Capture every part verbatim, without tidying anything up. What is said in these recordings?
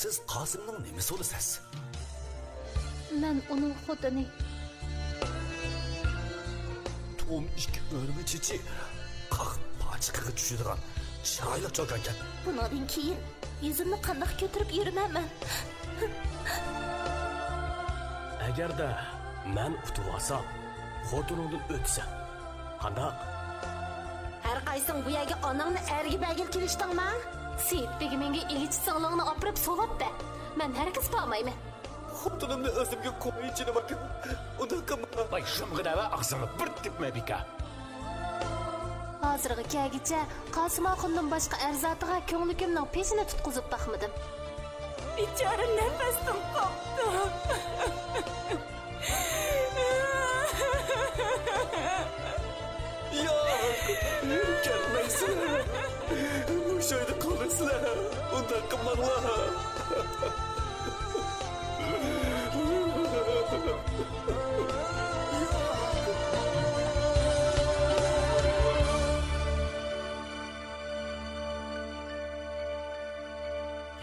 سىز قاسىمنىڭ نېمىسى بولىسىز؟ مەن ئۇنىڭ خوتۇنى. تۇم ئىككى ئۆرمە چېچى قاق پاچىقىغا چۈشىدىغان چىرايلىق چوكانكەن. بۇنىڭدىن كېيىن يۈزۈمنى قانداق كۆتۈرۈپ يۈرىمەن مەن؟ ئەگەردە مەن ئۇتۇۋالسام، خوتۇنۇڭدىن ئۆتىسەن. قانداق؟ ھەر قايسىڭ بۇ يەرگە ئاناڭنى ئەرگە بەرگىلى كېلىشتىڭما؟ سېيىت بېگىمىڭگە ئىگىچى سىڭلىڭنى ئاپىرىپ سوۋاپ بەر. مەن ھەرگىز بارمايمەن. خوتۇنۇمنى ئۆزۈمگە قوي، جېنىم ئاكا. ئۇنداق قىلما. ۋاي، شۇمغىنە ۋە ئاغزىڭنى بىر تۈگمە، بىكار. ھازىرغا كەلگۈچە قاسىم ئاخۇننىڭ باشقا ئەر زاتىغا كۆڭلىكىمنىڭ پېشىنى تۇتقۇزۇپ باقمىدىم. بىچارە نەپەستىن قاپتۇ. ياق، كەتمەيسىلەر. مۇشۇ ئۆيدە قالىسىلەر. ئۇنداق قىلماڭلار.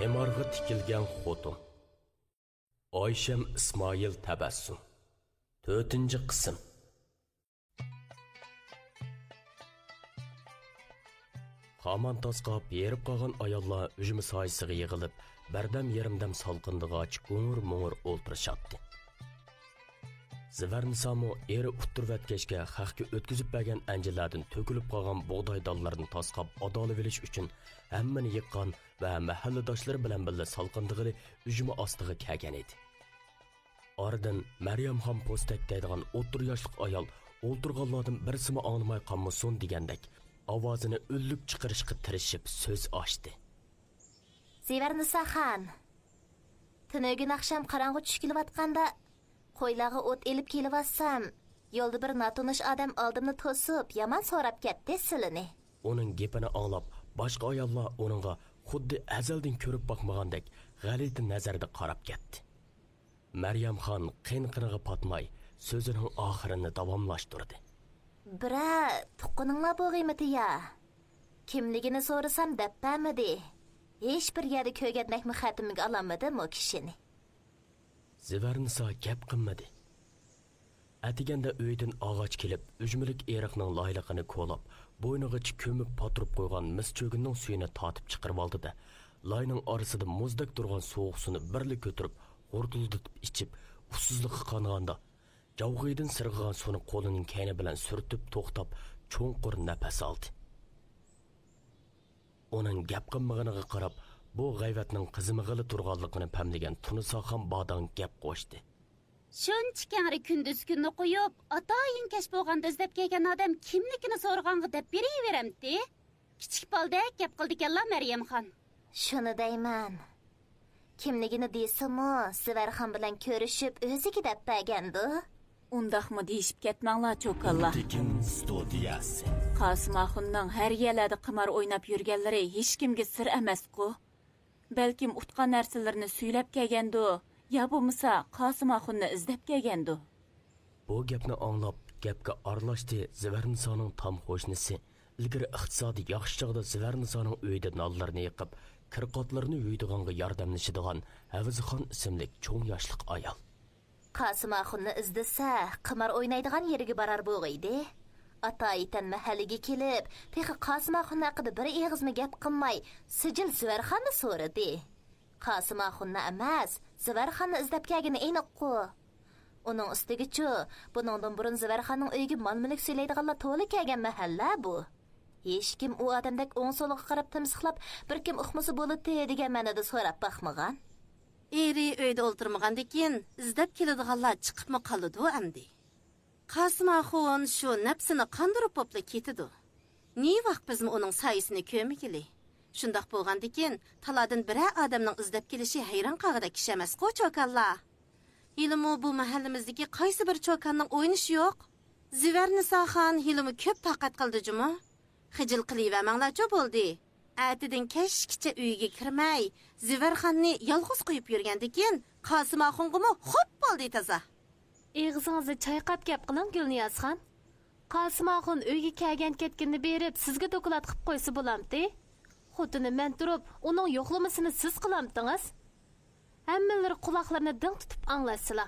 قىمارغا تىكىلگەن خوتۇن. ئايشەم ئىسمائىل تەبەسسۇم. تۆتىنچى قىسىم. خامان تاسقاپ ھېرىپ قالغان ئاياللار ئۈجمە سايىسىغا يىغىلىپ، بىردەم يېرىمدەم سالقىندىغاچ گۇڭۇر-مۇڭۇر ئولتۇرۇشاتتى. زىۋەرنىسامۇ ئېرى ئۇتتۇرۇۋەتكەچكە خەقكە ئۆتكۈزۈپ بەرگەن ئەنجىلەردىن تۆكۈلۈپ قالغان بۇغداي دانلىرىنى تاسقاپ ئادالىۋېلىش ئۈچۈن ھەممىنى يىغقان ۋە مەھەللىداشلىرى بىلەن بىللە سالقىندىغىلى ئۈجمە ئاستىغا كەلگەن ئىدى. ئارىدىن مەريەمخان پوستەك دەيدىغان ئوتتۇرا ياشلىق ئايال ئولتۇرغانلاردىن بىرسىمۇ ئاڭلىماي قالمىسۇن دېگەندەك ئاۋازىنى ئۈنلۈك چىقىرىشقا تىرىشىپ سۆز ئاچتى. زىۋەرنىساخان، تۈنۈگۈن ئاخشام قاراڭغۇ چۈشۈپ كېلىۋاتقاندا، قويلارغا ئوت ئېلىپ كېلىۋاتسام، يولدا بىر ناتونۇش ئادەم ئالدىمنى توسۇپ، يامان سوراپ كەتتى سىلىنى. ئۇنىڭ گېپىنى ئاڭلاپ، باشقا ئاياللار ئۇنىڭغا خۇددى ئەزەلدىن كۆرۈپ باقمىغاندەك غەلىتە نەزەردە قاراپ كەتتى. مەريەمخان قىن-قىنىغا پاتماي، سۆزىنىڭ ئاخىرىنى داۋاملاشتۇردى. بىرەر تۇغقىنىڭلار بولغىيمىتى يا؟ كىملىكىنى سورىسام دەپ بەرمىدى. ھېچ بىر يەردە كۆرگەندەكمۇ خەتىرىمگە ئالالمىدىم ئۇ كىشىنى. زىۋەرنىسا گەپ قىلمىدى. ئەتىگەندە ئۆيدىن ئاغاچ كېلىپ، ئۈجمىلىك ئېرىقنىڭ لايلىقىنى كولاپ، بوينىغىچە كۆمۈپ پاتۇرۇپ قويغان مىس چۆگۈننىڭ سۈيىنى تارتىپ چىقىرىۋالدى-دە، لاينىڭ ئارىسىدا مۇزدەك تۇرغان سوغۇق سۇنى بىرلا كۆتۈرۈپ، غۇرتۇلدىتىپ ئىچىپ، ئۇسسۇزلۇققا قانىغاندا، جاۋغىيىدىن سىرغىغان سۇنى قولىنىڭ كەينى بىلەن سۈرتۈپ توختاپ، چوڭقۇر نەپەس ئالدى. ئۇنىڭ گەپ قىلمىغىنىغا قاراپ، بۇ غەيۋەتنىڭ قىزىمىغىلى تۇرغانلىقىنى پەملىگەن تۇنساخان باداڭ گەپ قوشتى. شۇنچە كەڭرى كۈندۈز كۈننى قويۇپ، ئاتايىن كەچ بولغاندا ئىزدەپ كەلگەن ئادەم كىملىكىنى سورىغانغا دەپ بېرىۋېرەمتى؟ كىچىك بالىدەك گەپ قىلىدىكەنلا مەريەمخان. شۇنى دەيمەن. كىملىكىنى دېسىمۇ، زىۋەرخان بىلەن كۆرۈشۈپ ئۆزىگە دەپ بەرگەندۇ. ئۇنداقمۇ دېيىشىپ كەتمەڭلار، چوكانلار. تېكىن ستۇدىيەسى. قاسىم ئاخۇننىڭ ھەر يەرلەردە قىمار ئويناپ يۈرگەنلىرى ھېچكىمگە سىر ئەمەسقۇ. بەلكىم ئۇتقان نەرسىلىرىنى سۈيلەپ كەلگەندۇ، يا بولمىسا قاسىم ئاخۇننى ئىزدەپ كەلگەندۇ. بۇ گەپنى ئاڭلاپ، گەپكە ئارىلاشتى زىۋەرنىسانىڭ تام قوشنىسى، ئىلگىرى ئىقتىسادى ياخشى چاغدا زىۋەرنىسانىڭ ئۆيىدە نانلىرىنى يېقىپ، كىرقاتلىرىنى يۇيىدىغانغا ياردەملىشىدىغان ھەۋزىخان ئىسىملىك چوڭ ياشلىق ئايال. قاسىم ئاخۇننى ئىزدىسە، قىمار ئوينايدىغان يېرىگە بارار بولغىيدى. ئاتايىتەن مەھەللىگە كېلىپ، تېخى قاسىم ئاخۇن ھەققىدە بىر ئېغىزمۇ گەپ قىلماي، سىجىل زىۋەرخاننى سورىدى. قاسىم ئاخۇننى ئەمەس، زىۋەرخاننى ئىزدەپ كەلگىنى ئېنىققۇ. ئۇنىڭ ئۈستىگىچۇ، بۇنىڭدىن بۇرۇن زىۋەرخاننىڭ ئۆيىگە مال-مۈلۈك سۆيلەيدىغانلار تولا كەلگەن مەھەللە بۇ. ھېچكىم ئۇ ئادەمدەك ئوڭ-سولىغا قاراپ تىمسىقلاپ، بىر كىم ئۇقمىسا بولىتى دېگەن مەنىدە سوراپ باقمىغان. ئېرى ئۆيدە ئولتۇرمىغاندىكىن، ئىزدەپ كېلىدىغانلار چىقىپمۇ قالىدۇ ئەمدى. قاسىم ئاخۇن شۇ نەپسىنى قاندۇرۇپ بوپلا كېتىدۇ. نېۋاق بىزمۇ ئۇنىڭ سايىسىنى كۆرمىگىلى. شۇنداق بولغاندىكىن، تالاردىن بىرەر ئادەمنىڭ ئىزدەپ كېلىشى ھەيران قالغۇدەك ئىش ئەمەسقۇ، چوكانلار. ھېلىمۇ بۇ مەھەللىمىزدىكى قايسى بىر چوكاننىڭ ئوينىشى يوق؟ زىۋەرنىساخان ھېلىمۇ كۆپ تاقەت قىلدى جۇمۇ. خىجىل قىلىۋەرمەڭلارچۇ بولدى. ئەتىدىن كەچكىچە ئۆيىگە كىرمەي، زىۋەرخاننى يالغۇز قويۇپ يۈرگەندىكىن، قاسىم ئاخۇنغىمۇ خوپ بولدى تازا. ئېغىزىڭىزنى چايقاپ گەپ قىلىڭ، گۈلنىيازخان. قاسىم ئاخۇن ئۆيگە كەلگەن-كەتكىنىنى بېرىپ، سىزگە دوكلات قىلىپ قويسا بولامتى؟ خوتۇنى مەن تۇرۇپ، ئۇنىڭ يوقلىمىسىنى سىز قىلامتىڭىز؟ ھەممىلىرى قۇلاقلىرىنى دىڭ تۇتۇپ ئاڭلاشسىلا.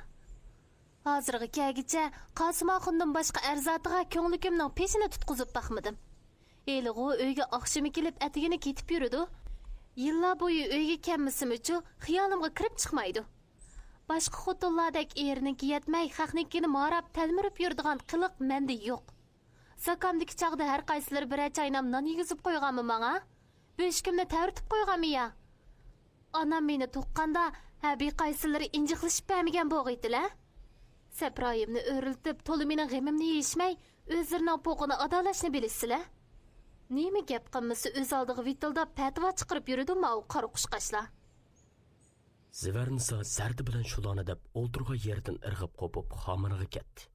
ھازىرغا كەلگۈچە قاسىم ئاخۇندىن باشقا ئەرزاتىغا كۆڭلىكىمنىڭ پېشىنى تۇتقۇزۇپ باقمىدىم. ھېلىغۇ ئۆيگە ئاخشىمى كېلىپ، ئەتىگىنى كېتىپ يۈرىدۇ. يىللار بويى ئۆيگە كەلمىسىمۇچۇ، خىيالىمغا كىرىپ چىقمايدۇ. باشقا خوتۇنلاردەك ئېرىنىڭكى يەتمەي، خەقنىڭكىنى ماراپ، تەلمۈرۈپ يۈرىدىغان قىلىق مەندە يوق. زاكامدىكى چاغدا ھەر قايسىلىرى بىرەر چاينام نان يېگۈزۈپ قويغانمۇ ماڭا؟ بۆشۈكۈمنى تەۋرىتىپ قويغانمۇ يا؟ ئانام مېنى تۇغقاندا، ھەبىي قايسىلىرى ئىنجىقلىشىپ بەرمىگەن بوغىيتىلە؟ سەپرايىمنى ئۆرۈلتۈپ، تولا مېنىڭ غېمىمنى يېيىشمەي، ئۆزلىرىنىڭ پوقىنى ئادالاشنى بىلىشسىلە؟ نېمە گەپ قىلمىسا، ئۆز ئالدىغا ۋىتىلداپ، پەتىۋا چىقىرىپ يۈرىدۇ ماۋۇ قارا قۇشقاچلار. زىۋەرنىسا زەردە بىلەن شۇلارنى دەپ ئولتۇرغان يېرىدىن ئىرغىپ قوپۇپ، خامىنىغا كەتتى.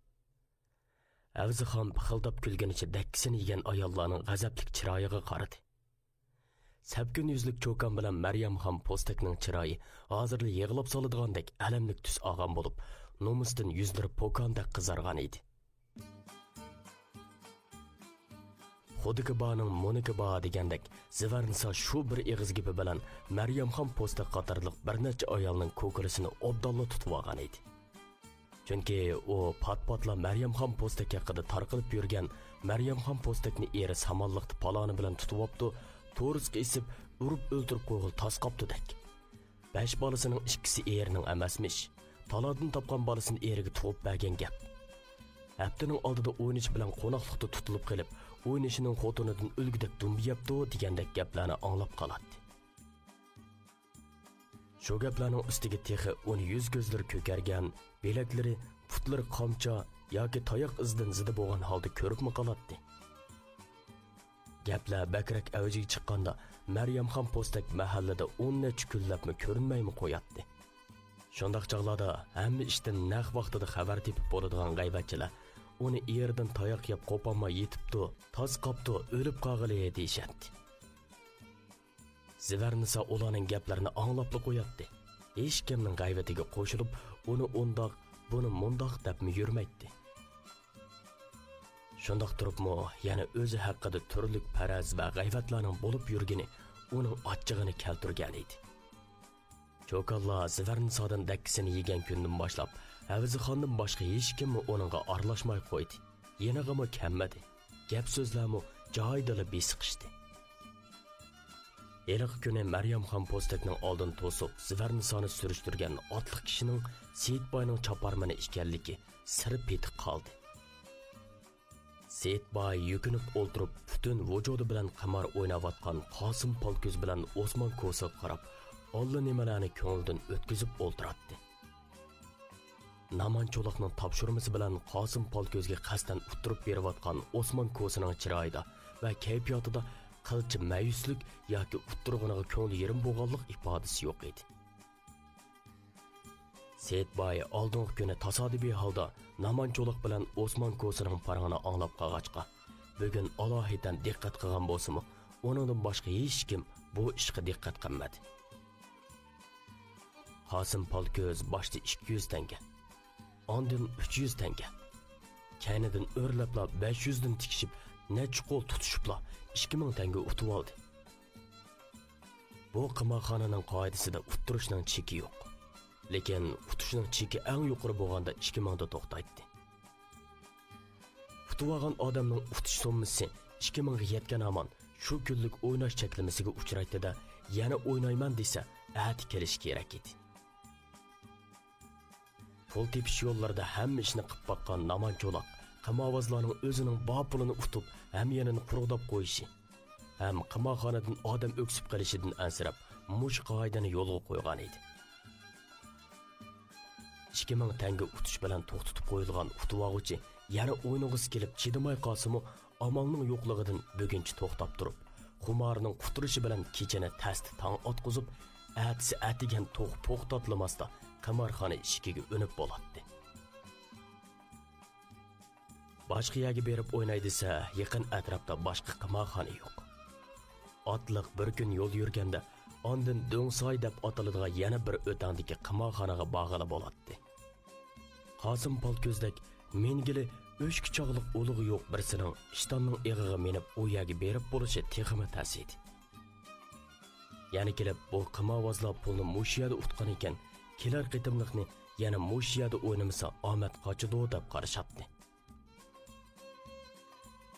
ئەۋزىخان پىخىلداپ كۈلگىنىچە دەككىسىنى يېگەن ئاياللارنىڭ غەزەپلىك چىرايىغا قارىدى. سەپكۈن يۈزلۈك چوكان بىلەن مەريەمخان پوستەكنىڭ چىرايى ھازىرلا يىغلاپ سالىدىغاندەك ئەلەملىك تۈس ئالغان بولۇپ، نومۇستىن يۈزلىرى پوكاندەك قىزارغان ئىدى. خۇدىكى بارنىڭ مۇنىكى بار دېگەندەك، زىۋەرنىسا شۇ بىر ئېغىز گېپى بىلەن مەريەمخان پوستەك قاتارلىق بىر نەچچە ئايالنىڭ كوكىلىسىنى ئوبدانلا تۇتۇۋالغان ئىدى. چۈنكى ئۇ پات-پاتلا مەريەمخان پوستەك ھەققىدە تارقىلىپ يۈرگەن، مەريەمخان پوستەكنى ئېرى سامانلىقتا پالانى بىلەن تۇتۇۋاپتۇ، تورۇسقا ئېسىپ، ئۇرۇپ ئۆلتۈرۈپ قويغىلى تاس قاپتۇدەك. بەش بالىسىنىڭ ئىككىسى ئېرىنىڭ ئەمەسمىش. تالادىن تاپقان بالىسىنى ئېرىگە تۇغۇپ بەرگەن گەپ. ھەپتىنىڭ ئالدىدا ئوينىشى بىلەن قوناقلىقتا تۇتۇلۇپ قېلىپ، ئوينىشىنىڭ خوتۇنىدىن ئۆلگۈدەك دۈمبە يەپتۇ دېگەندەك گەپلەرنى ئاڭلاپ قالاتتى. شۇ گەپلەرنىڭ ئۈستىگە تېخى ئۇنى يۈز-كۆزلىرى كۆكەرگەن، بىلەكلىرى، پۇتلىرى قامچا ياكى تاياق ئىزىدىن زىدە بولغان ھالدا كۆرۈپمۇ قالاتتى. گەپلەر بەكرەك ئەۋجىگە چىققاندا، مەريەمخان پوستەك مەھەللىدە ئون نەچچە كۈنلەپمۇ كۆرۈنمەيمۇ قوياتتى. شۇنداق چاغلاردا ھەممە ئىشتىن نەق ۋاقتىدا خەۋەر تېپىپ بولىدىغان غەيۋەتچىلەر ئۇنى ئېرىدىن تاياق يەپ قوپالماي يېتىپتۇ، تاس قاپتۇ، ئۆلۈپ قالغىلى دېيىشەتتى. زىۋەرنىسا ئۇلارنىڭ گەپلىرىنى ئاڭلاپلا قوياتتى. ھېچكىمنىڭ غەيۋىتىگە قوشۇلۇپ، ئۇنى ئۇنداق، بۇنى مۇنداق دەپمۇ يۈرمەيتتى. شۇنداق تۇرۇپمۇ، يەنە ئۆزى ھەققىدە تۈرلۈك پەرەز ۋە غەيۋەتلەرنىڭ بولۇپ يۈرگىنى ئۇنىڭ ئاچچىقىنى كەلتۈرگەنىدى. چوكانلار زىۋەرنىسادىن دەككىسىنى يېگەن كۈندىن باشلاپ، ئەۋزىخاندىن باشقا ھېچكىممۇ ئۇنىڭغا ئارىلاشماي قويدى، يېنىغىمۇ كەلمىدى. گەپ-سۆزلەرمۇ جايىدىلا بېسىقىشتى. ھېلىقى كۈنى مەريەمخان پوستەكنىڭ ئالدىنى توسۇپ، زىۋەرنىسانى سۈرۈشتۈرگەن ئاتلىق كىشىنىڭ سېيىتباينىڭ چاپارمىنى ئىكەنلىكى سىر پېتى قالدى. سېيىتباي يۈكۈنۈپ ئولتۇرۇپ، پۈتۈن ۋۇجۇدى بىلەن قىمار ئويناۋاتقان قاسىم پالكۆز بىلەن ئوسمان كوسىغا قاراپ، ئاللىنېمىلەرنى كۆڭلىدىن ئۆتكۈزۈپ ئولتۇراتتى. نامان چولاقنىڭ تاپشۇرمىسى بىلەن قاسىم پالكۆزگە قەستەن ئۇتتۇرۇپ بېرىۋاتقان ئوسمان كوسىنىڭ چىرايىدا ۋە كەيپىياتىدا قىلچە مەيۈسلۈك ياكى ئۇتتۇرغىنىغا كۆڭلى يېرىم بولغانلىق ئىپادىسى يوق ئىدى. سېيىتباي ئالدىنقى كۈنى تاسادىپىي ھالدا نامان چولاق بىلەن ئوسمان كوسىنىڭ پارىڭىنى ئاڭلاپ قالغاچقا، بۈگۈن ئالاھىدەن دىققەت قىلغان بولسىمۇ، ئۇنىڭدىن باشقا ھېچكىم بۇ ئىشقا دىققەت قىلمىدى. قاسىم پالكۆز باشتا ئىككى يۈز تەڭگە، ئاندىن ئۈچ يۈز تەڭگە، كەينىدىن ئۆرلەپلا بەش يۈزدىن تىكىشىپ، نەچچە قول تۇتۇشۇپلا ئىككى مىڭ تەڭگە ئۇتۇۋالدى. بۇ قىمارخانىنىڭ قائىدىسىدە ئۇتتۇرۇشنىڭ چېكى يوق. لېكىن ئۇتۇشنىڭ چېكى ئەڭ يۇقىرى بولغاندا ئىككى مىڭدا توختايتتى. ئۇتۇۋالغان ئادەمنىڭ ئۇتۇش سوممىسى ئىككى مىڭغا يەتكەن ھامان شۇ كۈنلۈك ئويناش چەكلىمىسىگە ئۇچرايتتى-دە، يەنە ئوينايمەن دېسە، ئەتە كېلىشى كېرەك ئىدى. پۇل تېپىش يوللىرىدا ھەممە ئىشنى قىپ باققان نامان چولاق قىمارۋازلارنىڭ ئۆزىنىڭ بار پۇلىنى ئۇتۇپ، ھەميانىنى قۇرغۇداپ قويۇشى ھەم قىمارخانىدىن ئادەم ئۆكسۈپ قېلىشىدىن ئەنسىرەپ، مۇشۇ قائىدىنى يولغا قويغانىدى. ئىككى مىڭ تەڭگە ئۇتۇش بىلەن توختىتىپ قويۇلغان ئۇتۇۋالغۇچى يەنە ئوينىغۇسى كېلىپ چىدىماي قالسىمۇ، ئامالنىڭ يوقلۇقىدىن بۈگۈنچە توختاپ تۇرۇپ، خۇمارىنىڭ قۇترىشى بىلەن كېچىنى تەستە تاڭ ئاتقۇزۇپ، ئەتىسى ئەتىگەن توخۇ پوخ تاتلىماستا قىمارخانا ئىشىكىگە ئۈنۈپ بولاتتى. باشقا يەرگە بېرىپ ئويناي دېسە، يېقىن ئەتراپتا باشقا قىمارخانا يوق. ئاتلىق بىر كۈن يول يۈرگەندە، ئاندىن دۆڭساي دەپ ئاتىلىدىغان يەنە بىر ئۆتەڭدىكى قىمارخانىغا بارغىلى بولاتتى. قاسىم پالكۆزدەك مىنگىلى ئۆچكە چاغلىق ئۇلىغى يوق بىرسىنىڭ ئىشتاننىڭ ئېغىغا مىنىپ ئۇ يەرگە بېرىپ بولۇشى تېخىمۇ تەس ئىدى. يەنە كېلىپ بۇ قىمارۋازلار پۇلنى مۇشۇ يەردە ئۇتقان ئىكەن، كېلەر قېتىملىقنى يەنە مۇشۇ يەردە ئوينىمىسا ئامەت قاچىدۇ دەپ قارىشاتتى.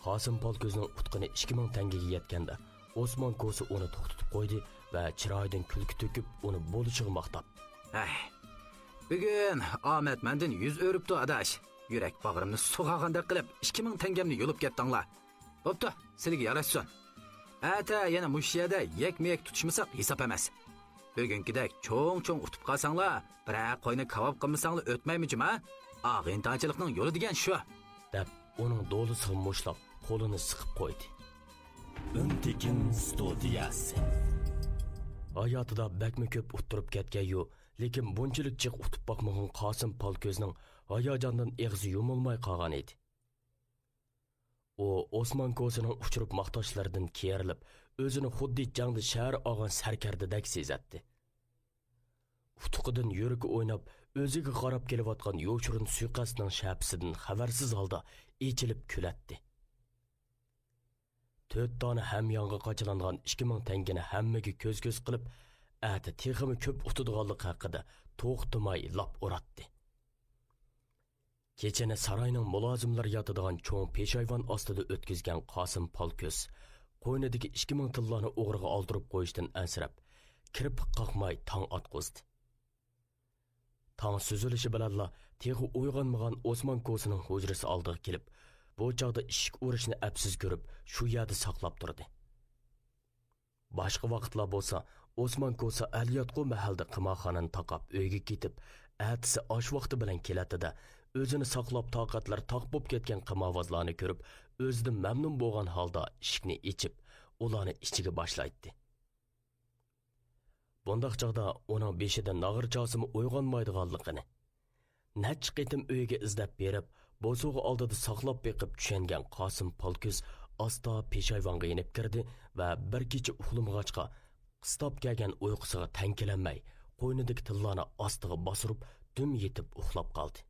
قاسىم پالكۆزنىڭ ئۇتقىنى ئىككى مىڭ تەڭگىگە يەتكەندە، ئوسمان كوسا ئۇنى توختىتىپ قويدى ۋە چىرايىدىن كۈلكە تۆكۈپ، ئۇنى بولۇشىغا ماختاپ، ھەي، بۈگۈن ئامەت مەندىن يۈز ئۆرۈپتۇ، ئاداش. يۈرەك باغرىمنى سۇغارغاندەك قىلىپ، ئىككى مىڭ تەڭگەمنى يۇلۇپ كەتتىڭلار. بوپتۇ، سىلىگە ياراشسۇن. ئەتە يەنە مۇشۇ يەردە يەكمۇ يەك تۇتۇشمىساق ھېساب ئەمەس. بۈگۈنكىدەك چوڭ-چوڭ ئۇتۇپ قالساڭلار، بىرەر قوينى كاۋاپ قىلمىساڭلار ئۆتمەيمۇ جۇما؟ ئاغىنىتاڭچىلىقنىڭ يولى دېگەن شۇ. دەپ، ئۇنىڭ دولىسىغا مۇشتلاپ، قولىنى سىقىپ قويدى. ئۈنتېكىن ستۇدىيەسى. ھاياتىدا بەكمۇ كۆپ ئۇتتۇرۇپ كەتكەن يۇ، لېكىن بۇنچىلىك جىق ئۇتۇپ باقمىغان قاسىم پالكۆزنىڭ ھاياجاندىن ئېغىزى يۇمۇلماي قالغان ئىدى. ئۇ ئوسمان كوسىنىڭ ئۇچۇرۇپ ماختاشلىرىدىن كېرىلىپ، ئۆزىنى خۇددى جەڭدە شەھەر ئالغان سەركەردىدەك سېزەتتى. ئۇتۇقىدىن يۈرىكى ئويناپ، ئۆزىگە قاراپ كېلىۋاتقان يوشۇرۇن سۇيىقەستنىڭ شەپىسىدىن خەۋەرسىز ھالدا ئېچىلىپ كۈلەتتى. تۆت دانە ھەميانغا قاچىلانغان ئىككى مىڭ تەڭگىنى ھەممىگە كۆز-كۆز قىلىپ، ئەتە تېخىمۇ كۆپ ئۇتىدىغانلىقى ھەققىدە توختىماي لاپ ئۇراتتى. كېچىنى ساراينىڭ مۇلازىملىرى ياتىدىغان چوڭ پېشايۋان ئاستىدا ئۆتكۈزگەن قاسىم پالكۆز قوينىدىكى ئىككى مىڭ تىللانى ئوغرىغا ئالدۇرۇپ قويۇشتىن ئەنسىرەپ، كىرپىك قاقماي تاڭ ئاتقۇزدى. تاڭ سۈزۈلۈشى بىلەنلا تېخى ئويغانمىغان ئوسمان كوسىنىڭ ھۇجرىسى ئالدىغا كېلىپ، بۇ چاغدا ئىشىك ئۇرۇشنى ئەپسىز كۆرۈپ، شۇ يەردە ساقلاپ تۇردى. باشقا ۋاقىتلار بولسا، ئوسمان كوسا ئەل ياتقۇ مەھەلدە قىمارخانىنى تاقاپ ئۆيگە كېتىپ، ئەتىسى ئاش ۋاقتى بىلەن كېلەتتى-دە، ئۆزىنى ساقلاپ تاقەتلىرى تاق بولۇپ كەتكەن قىمارۋازلارنى كۆرۈپ، ئۆزىدىن مەمنۇن بولغان ھالدا ئىشىكنى ئېچىپ، ئۇلارنى ئىچىگە باشلايتتى. بۇنداق چاغدا ئۇنىڭ بېشىدا ناغرا چالسىمۇ ئويغانمايدىغانلىقىنى، نەچچە قېتىم ئۆيىگە ئىزدەپ بېرىپ، بوسۇغا ئالدىدا ساقلاپ بېقىپ چۈشەنگەن قاسىم پالكۆز ئاستا پېشايۋانغا يېنىپ كىردى ۋە بىر كېچە ئۇخلىمىغاچقا، قىستاپ كەلگەن ئۇيقۇسىغا تەڭ كېلەلمەي، قوينىدىكى تىللانى ئاستىغا باستۇرۇپ، دۈم يېتىپ ئۇخلاپ قالدى.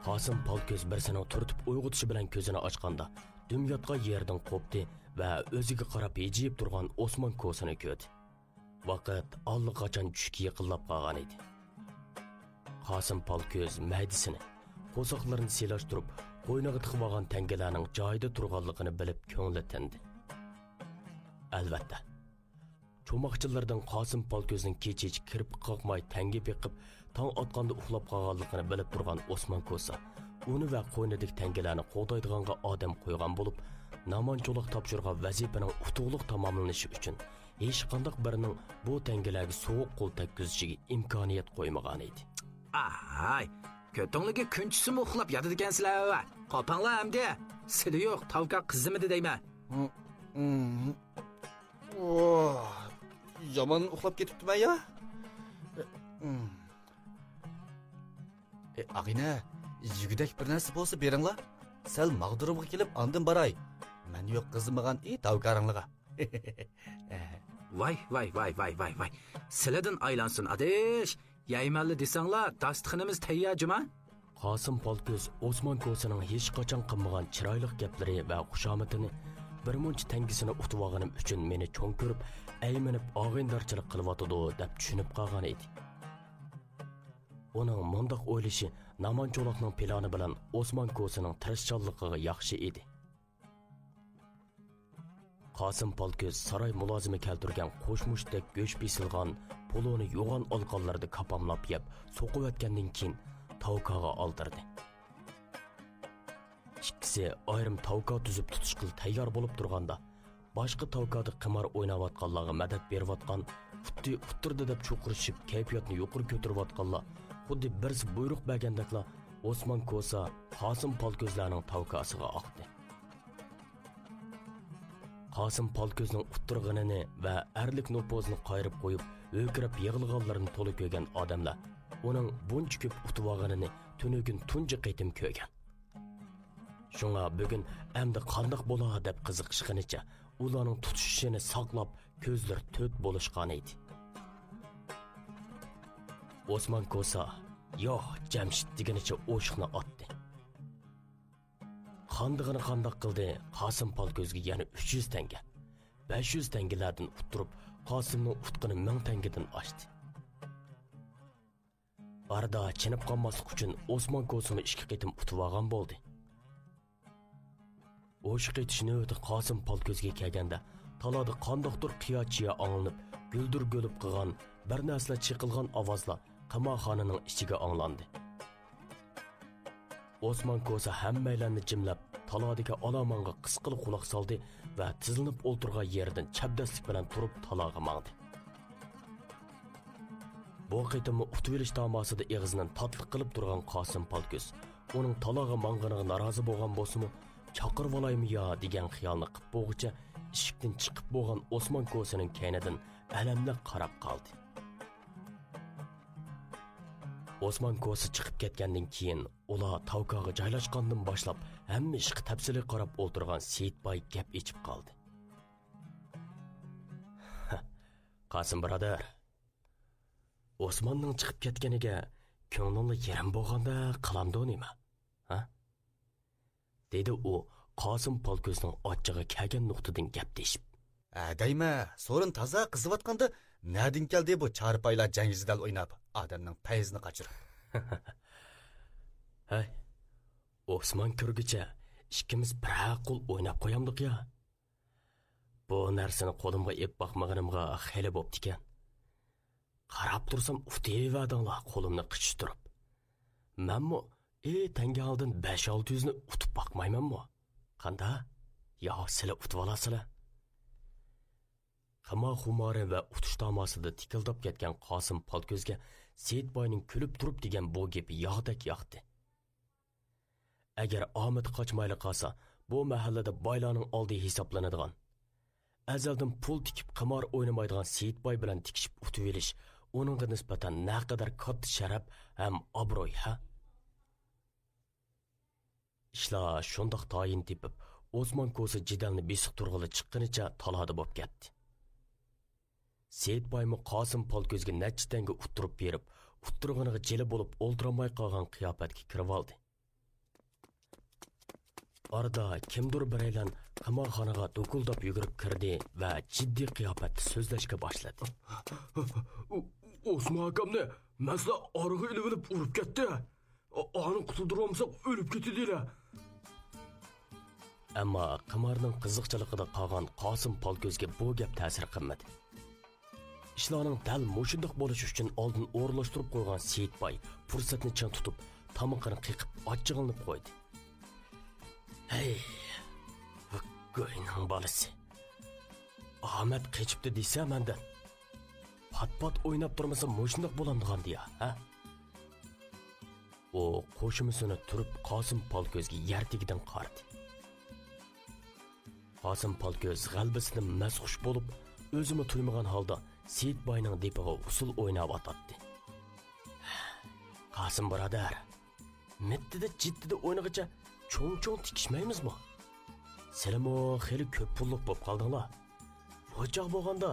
قاسىم پالكۆز بىرسىنىڭ تۈرتۈپ ئويغىتىشى بىلەن كۆزىنى ئاچقاندا، دۈم ياتقان يېرىدىن قوپتى ۋە ئۆزىگە قاراپ ھىجىيىپ تۇرغان ئوسمان كوسىنى كۆردى. ۋاقىت ئاللىقاچان چۈشكە يېقىنلاپ قالغان ئىدى. قاسىم پالكۆز مەيدىسىنى، قورساقلىرىنى سىلاشتۇرۇپ، قوينىغا تىقىۋالغان تەڭگىلەرنىڭ جايىدا تۇرغانلىقىنى بىلىپ كۆڭلى تىندى. ئەلۋەتتە، چوماقچىلىرىدىن قاسىم پالكۆزنىڭ كېچىچە كىرپىك قاقماي تەڭگە بېقىپ، تاڭ ئاتقاندا ئۇخلاپ قالغانلىقىنى بىلىپ تۇرغان ئوسمان كوسا ئۇنى ۋە قوينىدىكى تەڭگىلەرنى قوغدايدىغانغا ئادەم قويغان بولۇپ، نامان چولاق تاپشۇرغان ۋەزىپىنىڭ ئۇتۇقلۇق تاماملىنىشى ئۈچۈن ھېچقانداق بىرىنىڭ بۇ تەڭگىلەرگە سوغۇق قول تەگكۈزۈشىگە ئىمكانىيەت قويمىغانىدى. ئاھاي، كۆتۈڭلىكى كۈنچىسىمۇ ئۇخلاپ ياتىدىكەنسىلەر. قوپاڭلار ئەمدى. سىلى يوق، تاۋكا قىزىمىدى دەيمەن. ھىم، ھىم. ۋاھ، يامان ئۇخلاپ كېتىپتىمەن يا. ھىم. ئاغىنە، يېگۈدەك بىر نەرسە بولسا بېرىڭلار. سەل ماغدۇرۇمغا كېلىپ ئاندىن باراي. مەن يوق قىزىمىغان ئى داۋكارىڭلىغا. ۋاي، ۋاي، ۋاي، ۋاي، ۋاي، ۋاي. سىلىدىن ئايلانسۇن، ئاداش. يەيمەنلا دېسەڭلار، داستىخىنىمىز تەييار جۇما. قاسىم پالكۆز ئوسمان كوسىنىڭ ھېچقاچان قىلمىغان چىرايلىق گەپلىرى ۋە خۇشامىتىنى، بىر مۇنچە تەڭگىسىنى ئۇتۇۋالغىنىم ئۈچۈن مېنى چوڭ كۆرۈپ، ئەيمىنىپ ئاغىنىدارچىلىق قىلىۋاتىدۇ دەپ چۈشىنىپ قالغان ئىدى. ئۇنىڭ مۇنداق ئويلىشى نامان چولاقنىڭ پىلانى بىلەن ئوسمان كوسىنىڭ تىرىشچانلىقىغا ياخشى ئىدى. قاسىم پالكۆز ساراي مۇلازىمى كەلتۈرگەن قوشمۇچتەك گۆش بېسىلغان پولۇنى يوغان ئالىقانلىرىدا كاپاملاپ يەپ، سوقۇۋەتكەندىن كېيىن تاۋكاغا ئالدىردى. ئىككىسى ئايرىم تاۋكا تۈزۈپ تۇتۇشقىلى تەييار بولۇپ تۇرغاندا، باشقا تاۋكادا قىمار ئويناۋاتقانلارغا مەدەت بېرىۋاتقان، خۇددى ئۇتتۇردى دەپ چۇقۇرۇشۇپ، كەيپىياتنى يۇقىرى كۆتۈرۈۋاتقانلار، خۇددى بىرسى بۇيرۇق بەرگەندەكلا، ئوسمان كوسا، قاسىم پالكۆزلەرنىڭ تاۋكاسىغا ئاقتى. قاسىم پالكۆزنىڭ ئۇتتۇرغىنىنى ۋە ئەرلىك نوپۇزىنى قايرىپ قويۇپ، ھۆركىرەپ يىغلىغانلىرىنى تولا كۆرگەن ئادەملەر ئۇنىڭ بۇنچە كۆپ ئۇتۇۋالغىنىنى تۈنۈگۈن تۇنجى قېتىم كۆرگەن. شۇڭا بۈگۈن ئەمدى قانداق بولا دەپ قىزىقىشقىنىچە، ئۇلارنىڭ تۇتۇشۇشىنى ساقلاپ، كۆزلىرى تۆت بولۇشقان ئىدى. ئوسمان كوسا، ياق، جەمشىت دېگىنىچە ئوشۇقنى ئاتتى. قاندىغىنى قانداق قىلدى، قاسىم پالكۆزگە يەنە ئۈچ يۈز تەڭگە، بەش يۈز تەڭگىلەردىن ئۇتتۇرۇپ، قاسىمنىڭ ئۇتقىنى مىڭ تەڭگىدىن ئاشتى. ئارىدا چېنىپ قالماسلىق ئۈچۈن ئوسمان كوسىمۇ ئىككى قېتىم ئۇتۇۋالغان بولدى. ئوشۇق ئېتىش نۆۋىتى قاسىم پالكۆزگە كەلگەندە، تالادا قانداقتۇر قىيا-چىيا ئاڭلىنىپ، گۈلدۈر-گۈلۈپ قىلغان، بىر نەرسىلەر چېقىلغان ئاۋازلار قىمارخانىنىڭ ئىچىگە ئاڭلاندى. ئوسمان كوسا ھەممەيلەننى جىملەپ، تالادىكى ئالامانغا قىسقىلا قۇلاق سالدى ۋە تىزلىنىپ ئولتۇرغان يېرىدىن چەبدەسلىك بىلەن تۇرۇپ تالاغا ماڭدى. بۇ قېتىممۇ ئۇتۇۋېلىش تاماسىدا ئېغىزىنى تاتلىق قىلىپ تۇرغان قاسىم پالكۆز ئۇنىڭ تالاغا ماڭغىنىغا نارازى بولغان بولسىمۇ، چاقىرىۋالايمۇ يا دېگەن خىيالنى قىپ بولغۇچە ئىشىكتىن چىقىپ بولغان ئوسمان كوسىنىڭ كەينىدىن ئەلەملىك قاراپ قالدى. ئوسمان كوسا چىقىپ كەتكەندىن كېيىن، ئۇلار تاۋكاغا جايلاشقاندىن باشلاپ ھەممە ئىشقا تەپسىلىي قاراپ ئولتۇرغان سېيىتباي گەپ ئېچىپ قالدى. قاسىم بۇرادەر، ئوسماننىڭ چىقىپ كەتكىنىگە كۆڭلۈڭلا يېرىم بولغاندەك قىلامدۇ نېمە؟ ھە؟ دېدى ئۇ قاسىم پالكۆزنىڭ ئاچچىقى كەلگەن نۇقتىدىن گەپ تېشىپ. ھە دەيمە، سورۇن تازا قىزىۋاتقاندا نەدىن كەلدى بۇ چارپايلار جەڭ-جېدەل ئويناپ، ئادەمنىڭ پەيزىنى قاچۇرۇپ؟ ھەي، ئوسمان كىرگۈچە ئىككىمىز بىرەر قول ئويناپ قويامدۇق يا؟ بۇ نەرسىنى قولۇمغا ئېلىپ باقمىغىنىمغا خېلى بوپتىكەن. قاراپ تۇرسام ئۇتۇۋەردىڭلار قولۇمنى قىچىشتۇرۇپ. مەنمۇ ئى تەڭگە ئالدىن بەش-ئالتە يۈزنى ئۇتۇپ باقمايمەنمۇ؟ قاندا؟ يا سىلە ئۇتۇۋالارسىلە؟ قىمار خۇمارى ۋە ئۇتۇش تاماسىدا تىكىلداپ كەتكەن قاسىم پالكۆزگە سېيىتباينىڭ كۈلۈپ تۇرۇپ دېگەن بۇ گېپى ياغدەك ياقتى. ئەگەر ئامىتى قاچمايلا قالسا، بۇ مەھەللىدە بايلارنىڭ ئالدى ھېسابلىنىدىغان، ئەزەلدىن پۇل تىكىپ قىمار ئوينىمايدىغان سېيىتباي بىلەن تىكىشىپ ئۇتۇۋېلىش ئۇنىڭغا نىسبەتەن نەقەدەر كاتتا شەرەپ ھەم ئابرۇي، ھە؟ ئىشلار شۇنداق تايىن تېپىپ، ئوسمان كوسا جېدەلنى بېسىقتۇرغىلى چىققىنىچە تالادا بولۇپ كەتتى. سېيىتبايمۇ قاسىم پالكۆزگە نەچچە تەڭگە ئۇتتۇرۇپ بېرىپ، ئۇتتۇرغىنىغا جىلە بولۇپ ئولتۇرالماي قالغان قىياپەتكە كىرىۋالدى. ئارىدا كىمدۇر بىرەيلەن قىمارخانىغا دۇكۇلداپ يۈگۈرۈپ كىردى ۋە جىددىي قىياپەتتە سۆزلەشكە باشلىدى. ئو-، ئوسمان ئاكامنى مەن سىلەر ئارىغا ئېلىۋېلىپ ئۇرۇپ كەتتى. ئا-، ئانى قۇتۇلدۇرۇۋالمىساق ئۆلۈپ كېتىدىلە. ئەمما قىمارنىڭ قىزىقچىلىقىدا قالغان قاسىم پالكۆزگە بۇ گەپ تەسىر قىلمىدى. ئىشلارنىڭ دەل مۇشۇنداق بولۇشى ئۈچۈن ئالدىن ئورۇنلاشتۇرۇپ قويغان سېيىتباي پۇرسەتنى چىڭ تۇتۇپ، تامىقىنى قېقىپ، ئاچچىقلىنىپ قويدى. ھەي، گۇينىڭ بالىسى! ئامەت قېچىپتۇ دېسە مەندىن. پات-پات ئويناپ تۇرمىسا مۇشۇنداق بولامدىغاندى يا، ھە؟ ئۇ قوشۇمىسىنى تۈرۈپ قاسىم پالكۆزگە يەر تېگىدىن قارىدى. قاسىم پالكۆز غەلىبىسىدىن مەستخۇش بولۇپ، ئۆزىمۇ تۇيمىغان ھالدا سېيىتباينىڭ دېپىغا ئۇسسۇل ئويناۋاتاتتى. قاسىم بۇرادەر، مىتتىدە جىتتىدە ئوينىغىچە چوڭ-چوڭ تىكىشمەيمىزمۇ؟ سىلىمۇ خېلى كۆپ پۇللۇق بولۇپ قالدىڭلار. بۇ چاغ بولغاندا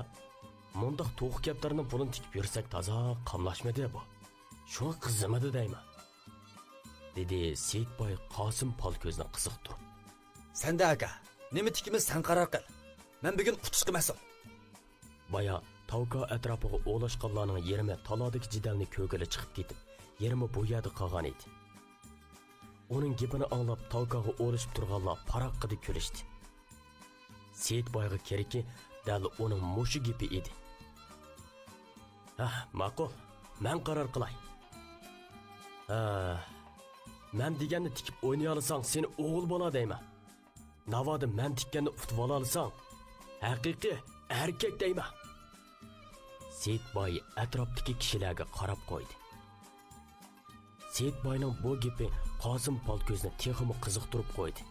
مۇنداق توخۇ كەپتەرنىڭ پۇلىنى تىكىپ يۈرسەك تازا قاملاشمىدى بۇ. شۇڭا قىزىمىدى دەيمەن. دېدى سېيىتباي قاسىم پالكۆزنى قىزىقتۇرۇپ. سەندە ئاكا، نېمە تىكىمىز سەن قارار قىل. مەن بۈگۈن ئۇتۇشقا مەسئۇل. بايا تاۋكا ئەتراپىغا ئولاشقانلارنىڭ يېرىمى تالادىكى جېدەلنى كۆرگىلى چىقىپ كېتىپ، يېرىمى بۇ يەردە قالغان ئىدى. ئۇنىڭ گېپىنى ئاڭلاپ تاۋكاغا ئولىشىپ تۇرغانلار پاراققىدە كۈلۈشتى. سېيىتبايغا كېرىكى دەل ئۇنىڭ مۇشۇ گېپى ئىدى. ھە، ماقۇل، مەن قارار قىلاي. ھە، مەن دېگەننى تىكىپ ئوينىيالىساڭ سېنى ئوغۇل بالا دەيمەن. ناۋادا مەن تىككەننى ئۇتۇۋالالىساڭ، ھەقىقىي ئەركەك دەيمەن. سېيىتباي ئەتراپتىكى كىشىلەرگە قاراپ قويدى. سېيىتباينىڭ بۇ گېپى قاسىم پالكۆزنى تېخىمۇ قىزىقتۇرۇپ قويدى.